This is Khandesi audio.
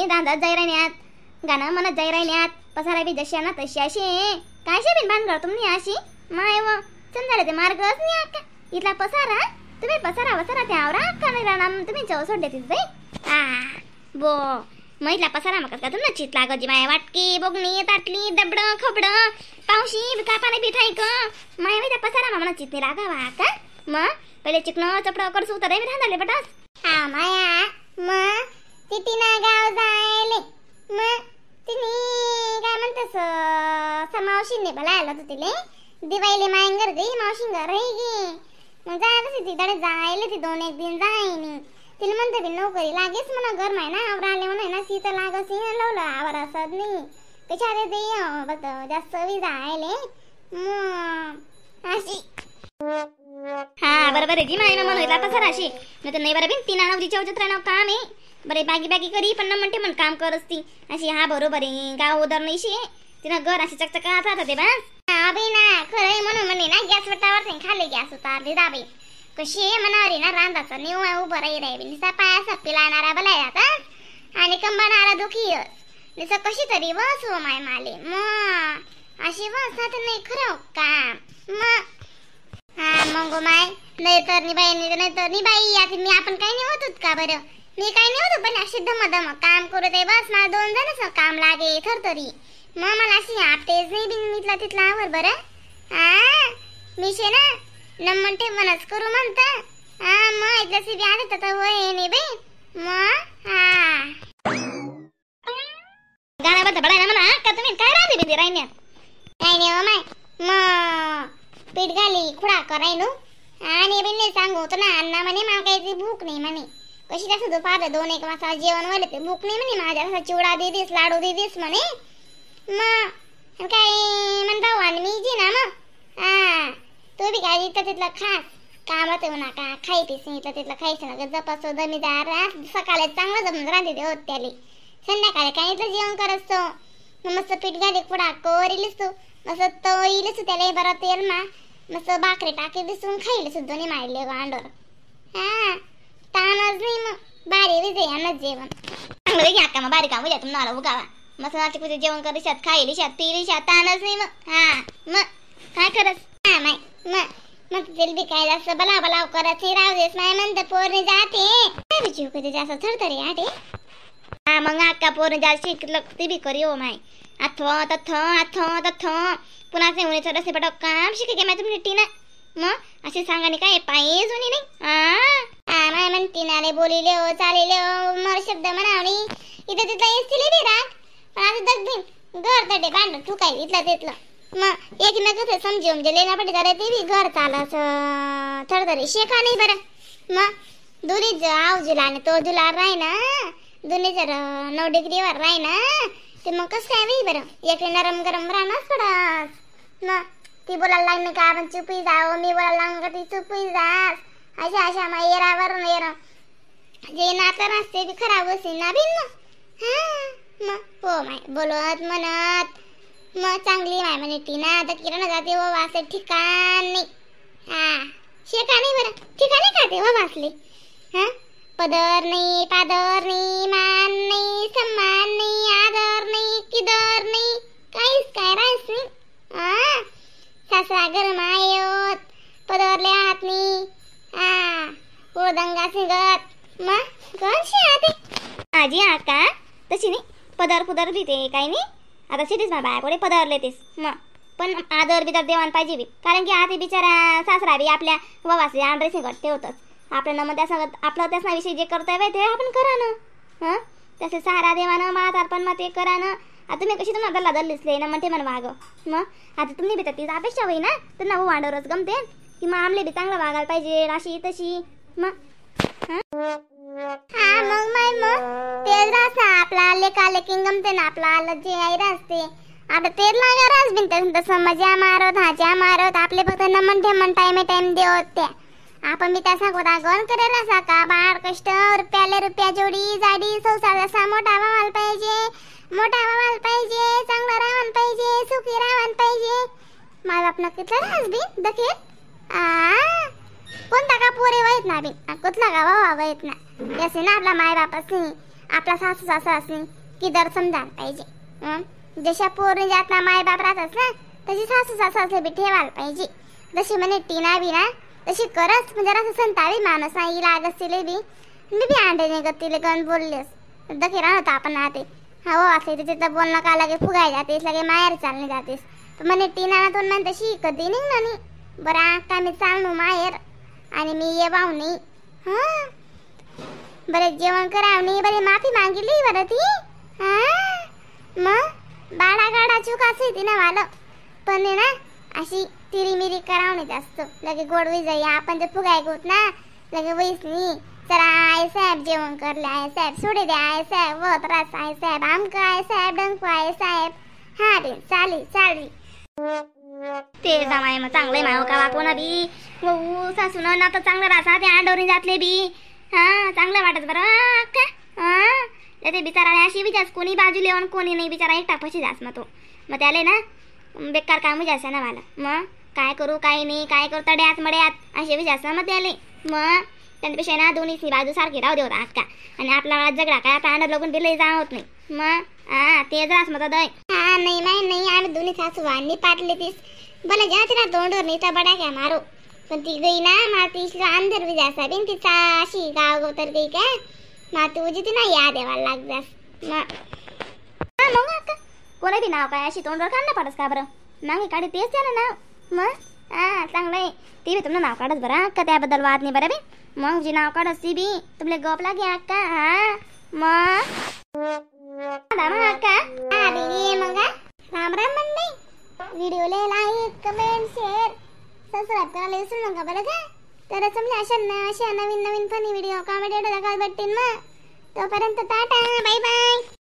बी रांधात जाई राहण्यात गाणं म्हणत जाई राहण्यात पसारा बी जशी ना तशी अशी काय शे बिन भानगड तुम्ही अशी माय व समजायला ते मार्गच नाही अक्का इथला पसारा तुम्ही पसारा वसारा त्या आवरा अक्का नाही राहणार तुम्ही चव सोडले तिथे बाई आ बो मग इथला पसारा मग का तुम्हाला चित लागत माय वाटकी बोगणी ताटली दबड खबड पावशी कापाने पिठाई क माय त्या पसारा मला चित नाही लागावा का मग पहिले चिकन चपड करसू तर मी राहणार बटास. हा माया मग तिथे ना गाव जायले मग तिने काय म्हणतस मावशीने बोलायला होतं तिले दिवाळीले मायंगर गई मावशींगर राही गे मग जायला तिकडे जायले ती दोन एक दिन जायनी तिला म्हणते बी नोकरी लागेच म्हणा घर माय ना आवरा आले म्हणा ना सीत लागस लावलं आवर असत नाही कशा रे ते बघ जास्त बी जायले मग अशी. हा बरोबर आहे जी माय ना म्हणून पसारा अशी नाही तर नाही बरं बिन तीन नवरीच्या उजत राहणार काम आहे बरे बागी बागी करी पण म्हणते म्हण काम करस ती अशी. हा बरोबर आहे गाव उदर नाही शी तिनं घर अशी चकचकात राहतात ते बस. हा बाई ना खरं म्हणून म्हणे ना गॅस वटावर खाली गॅस उतारली दाबी कशी आहे मनावर ना रांधाचा नेऊ उभं राही राही निसा पाया सप्पी लाणारा बलाय आता आणि कंबणारा दुखी निसा कशी तरी बस हो माय माले मग अशी बस आता नाही खरं काम मग. हा मग माय नाही तर नाही बाई नाही तर नाही बाई आता मी आपण काही नाही होत का बरं मी काही नाही होत पण अशी धमधम काम करू दे बस मला दोन जण काम लागे थर तरी मग मला अशी आपटेच नाही बिन इथला तिथला आवर बरं. हा मी शे ना नमन ठेवणच करू म्हणता हा मग इथलं सी आले तर वय नाही बाई मग. हा गाणं बद्दल बडाय ना म्हणा का तुम्ही काय राहते बिंदी राहिण्यात काय नाही हो माय मग पीठ घाली खुडा कराय नो आणि बिन नाही सांगू तर ना अण्णा म्हणे मला काही भूक नाही म्हणे कशी कसं दुपार 2-1 वाजता जेवण वले ते भूक नाही म्हणे माझ्या असा चिवडा दे this लाडू दे this म्हणे मग काय म्हणता आणि मी जी ना मग हा तू बी काय इथं तिथलं खास कामात येऊ नका खाई पीस इथलं तिथलं खायचं नका जपासो दमीदार सकाळी चांगलं जमून राहते ते होत त्याले संध्याकाळी काय इथलं जेवण करत मग मस्त पीठ घाली पुडा कोरिलीस तू मस्त तळीलीस त्याला बरं तेल मा मस्त भाकरी टाकी दिसून खाईल सुद्धा नाही मारले गांडोर. हा ताणच नाही मग बारी विजय यांनाच जेवण चांगलं घ्या का मग बारीक काम उद्या तुम्हाला उगावा मस्त नाची कुठे जेवण करू शात खाईल शात पिली शात ताणच नाही मग. हा मग काय करस. हा माय मग मग तिला बी काय जास्त बला बलाव करत राहू देस माय म्हणतं पोरणी जाते काय बी जीव कधी जास्त थरथरी आटे. हा मग अक्का पोरणी जास्त शिकलं ती बी करी हो my अथो तथ अथो तथ पुन्हा ते उन्हे थोडंसे पटक काम शिके गे माय तुम्ही टीना मग असे सांगा नाही काय पायी जुनी नाही. हा माय म्हणती नाले बोलिले हो चालिले हो मर शब्द म्हणावणी इथं तिथलं येसतील बी राग पण आता दगबीन घर तडे भांडण ठुकाईल इथलं तिथलं मग एकमेक समजून म्हणजे लेना पडे जरा ते बी घर चालस थरथरी शेका नाही बरं मग दोन्ही आव जुला आणि तो जुला राही ना दोन्ही जर 9 डिग्रीवर राही ना ते मग कसं काय बाई बरं एक नरम गरम राहणार पडस मग ती बोलायला लागली का आपण चुपी जाओ मी बोलायला लागलो का ती चुपी जास अशा अशा मग येरावर येरा जे नातं नसते बी खराब असेल ना बिन मग. हा मग हो माय बोलत म्हणत मग चांगली माय म्हणे ती ना आता किराणा जाते व वासले ठिकाण नाही. हा शेका नाही बरं ठिकाणी खाते व वासले हा पदर नाही पादर नाही मान नाही सन्मान नाही आदर नाही किदर नाही काहीच काय राहायच नाही. हा सासरा गरम आहे पदरले हात नाही हा दंगा सिंगत मग कोणशी आते आजी आका तशी नाही पदर पुदर बी ते काही नाही आता सिटीज मा बाया कोणी पदरले तेच मग पण आदर बिदर देवान पाहिजे बी कारण की आता बिचारा सासरा बी आपल्या ववासले आंड्रे सिंगत ठेवतच आपल्या मग त्या सांगत आपलं त्यासनाविषयी जे करताय ते आपण करा ना हां तसे सहारा देवानं म्हातारपण मग ते करा ना. आता तुम्ही कशी तुम्हाला दल्ला दल्लीसले ना म्हणते म्हणा वाग मग आता तुम्ही बी तर तीच अपेक्षा होई ना त्यांना हो वाढवरच गमते की मग आमले बी चांगलं वागायला पाहिजे अशी तशी मग. हा मग माय मग तेल रासा आपला लेका लेकिन गमते ना आपला आलं जे आई रासते आता तेल लागा रास बिन तसं मजा मारत हाच्या मारत आपले फक्त नमन ठेमन टाइम टाइम देवत त्या आपण बी त्या सांगत गण करे रासा का बाळ कष्ट रुपयाले रुपया जोडी जाडी संसार असा मोठा व्हायला पाहिजे मोठा व्हायला पाहिजे चांगला रावण पाहिजे सुखी रावण पाहिजे माय बाप नक्कीच रास बिन दखेल आ कोणता का पोरे वयत ना बिन कुठला का वावा वयत ना त्यासे ना आपला माय बापच नाही आपला सासू सासरासनी किदर समजायला पाहिजे. जशा पोरणी जात ना माय बाप राहतस ना तशी सासू सासरासले बी ठेवायला पाहिजे. जशी म्हणे टीना बी ना तशी करस म्हणजे असं संतावी माणूस नाही लागत तिले बी. मी बी अंडे निघत तिले गण बोललेस दखे राहत आपण आते हो असं तिथं बोलणं का लगे फुगाय जातेस लगे माहेर चालणे जातेस. पण म्हणे टीना ना म्हणे तशी कधी निघणार नाही बरं का मी चाललो माहेर आणि मी येवाव नाही. हां बरे जेवण करावणी बरे माफी मागितली बरं ती. हां मग बाडा गाडा चुकाच ती ना मला पण ना अशी तिरीमिरी करावणी जास्त लगे गोडवी जाई आपण ते फुगाय गोत ना लगे वैस नाही. चला I साहेब जेवण करले I साहेब सोडे दे I साहेब व त्रास I साहेब आमक I साहेब डंक I साहेब. हा रे चाली चाली ते जामाय मग चांगलंय माव का कोणा बी वऊ सासून ना तर चांगलं राहता ते अंडवरून जातले बी. हा चांगलं वाटत बरं का. हा ते बिचारा अशी बी जास कोणी बाजू लेवून कोणी नाही बिचारा एकटा पशी जास मग तो मग त्याले ना बेकार काम जास ना मला मग काय करू काय नाही काय करू तड्यात मड्यात असे बी जास मग त्याले. मग त्यांच्यापेक्षा ना दोन्हीच बाजू सारखी राहू देऊ अक्का आणि आपला झगडा काय आपला अंडर लोकून बिलही जा होत नाही मग. हा ते जरास मग दय. हा नाही माय नाही आम्ही दोन्ही सासू वाणी पाटले तीस भले जा तिला तोंडवर नाही तर बडा घ्या मारो पण ती गई ना माती अंधर बी जासा बिन तिचा अशी गाव गोतर गई काय माती उजी ती ना याद यावा लाग जास. मग हा मग अक्का कोणा बी नाव काय अशी तोंडवर काढणं पडस का बरं मागे काढी तेच त्यानं नाव मग. हा चांगलं आहे ते बी तुमचं नाव काढत बरं अक्का त्याबद्दल वाद नाही बरं बी मग जी नाव काढस ती बी तुमले गप लागे अक्का. हा मग मग अक्का. हा बिनी मग राम राम मंडई व्हिडिओला like comment share subscribe करायला विसरू नका बरं का. तर समजा अशा अशा नवीन नवीन funny video comedy video दाखवायला भेटतील मग. तोपर्यंत tata bye bye.